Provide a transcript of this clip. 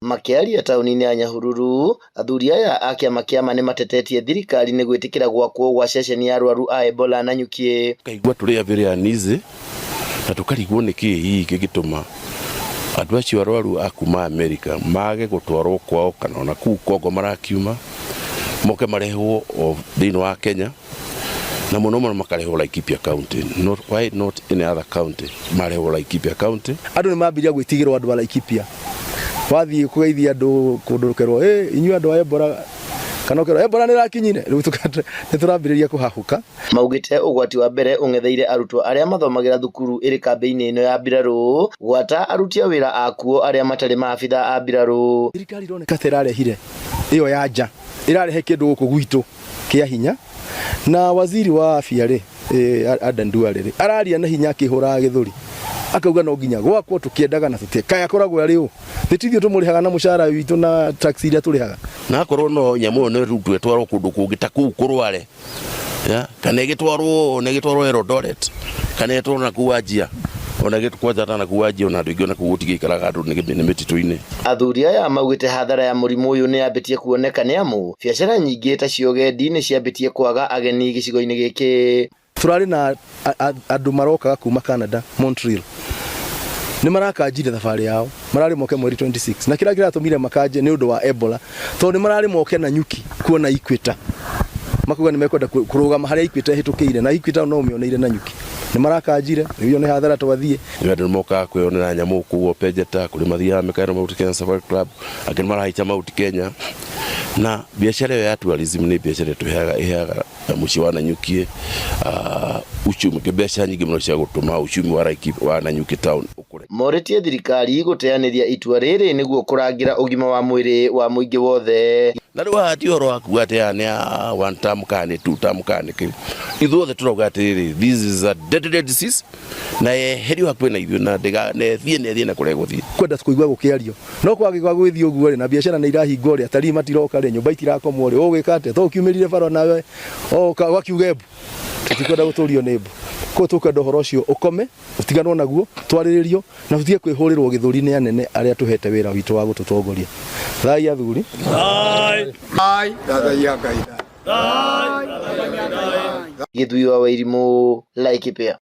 Makĩaria taũni-inĩ ya Nyahururu, athuri aya a kĩama kĩa ma nĩmatetetie thirikari nĩ gwĩtĩkĩra gwakwo gwa ceceni ya arwaru a Ebola Nanyuki. Tukaigua tũrĩ a very uneasy na tũkarigwo nĩ kĩĩ hihi kĩngĩtũma andũ acio arwaru a kuma America mage gũtwarwo kwao kana ona kũu Congo marakiuma moke marehwo o thĩinĩ wa Kenya na mũno mũno makarehwo Laikipia County. Not, why not any other county? Marehwo Laikipia County. Andũ nĩ mambiria gwĩtigĩrwo andũ a Laikipia. Wathiĩ kũgeithia andũ kũndũ ũkerwo ĩ inyuĩ andũ a Ebola kana ũkerwo Ebola nĩ ĩrakinyire. Rĩu nĩ tũrambĩrĩria kũhahũka. Maugĩte ũgwati wa mbere ũng'etheire arutwo arĩa mathomagĩra thukuru ĩrĩ kambĩ-inĩ ĩno ya mbirarũ gwata aruti a wĩra akuo arĩa matarĩ maabitha a mbirarũ. Thirikari ĩroneka ta ĩrarehire ĩyo ya nja ĩrarehe kĩndũ gũkũ gwitũ kĩa hinya na waziri wa afya rĩ Adan Duale rĩ araria na hinya akĩhũraga gĩthũri akauga no nginya gwakwo tũkĩendaga na tũtie kaĩ akoragwo arĩ ũ nĩ tithuĩ tũmũrĩhaga na mũcara witũ na tax iria tũrĩhaga. Na akorwo no nyamũ ĩyo no ĩrutwo ĩtwarwo kũndũ kũngĩ ta kũu kũrware ya kana ĩgĩtwarwo ona ĩgĩtwarwo Eldoret kana ĩtwarwo na kũu Wajir ona kwanja ta na kũu Wajir ona andũ aingĩ ona kũu gũtigĩikaraga andũ nĩ mĩtitũ-inĩ. Athuri aya maugĩte hathara ya mũrimũ ũyũ nĩ yambĩtie kuoneka nĩ amu biacara nyingĩ ta cia ũgendi nĩ ciambĩtie kwaga ageni gĩcigo-inĩ gĩkĩ. Tũrarĩ na andũ marokaga kuma Canada, Montreal. Nĩ marakanjire thabarĩ yao, mararĩ moke mweri 26. Na kĩrĩa kĩratũmire makanje nĩ ũndũ wa Ebola, tondũ nĩ mararĩ moke Nanyuki kuona Equator. Makauga nĩ mekwenda kũrũgama harĩa Equator ĩhĩtũkĩire, na Equator no ũmĩoneire Nanyuki. Nĩ marakanjire, rĩu ĩyo nĩ hathara twathiĩ. Nĩ andũ nĩ mokaga kwĩyonera nyamũ kũu Ol Pejeta, kũrĩ mathiaga mĩkaĩro Mount Kenya Safari Club, angĩ nĩ marahaica Mount Kenya. Na biacara ĩyo ya tourism nĩ biacara ĩtũheaga ĩheaga mũciĩ wa Nanyuki uchumi, mbeca nyingĩ mũno cia gũtũma uchumi wa Laikipia wa Nanyuki town ũkũre. Morĩtie thirikari gũteanĩria itua rĩrĩ nĩguo kũrangĩra ũgima wa mwĩrĩ wa mũingĩ wothe. Na rĩu haha ti ũhoro wa kuga atĩ aya nĩ a one term kana nĩ two term kana nĩ kĩ. Ithuothe tũrauga atĩrĩrĩ, this is a deadly disease na yeherio hakuhĩ na ithuĩ na ndĩga na ĩthiĩ na ĩthiĩ na kũrĩa ĩgũthiĩ. Kwenda kũigua gũkĩario no kwagĩka gwĩthiĩ ũguo rĩ na biacara nĩ irahingwo rĩ atarii matiroka rĩ nyũmba itirakomwo rĩ ũgwĩka atĩa to ũkiumĩrire bara nawe ũgakiuga mbu tũtikwenda gũtũrio nĩ mbu koguo tũkwenda ũhoro ũcio ũkome ũtiganwo naguo twarĩrĩrio na tũtige kwĩhũrĩrwo gĩthũri nĩ anene arĩa tũhete wĩra witũ wa gũtũtongoria. Thai athuri. Gĩthui wa Wairimũ, Laikipia.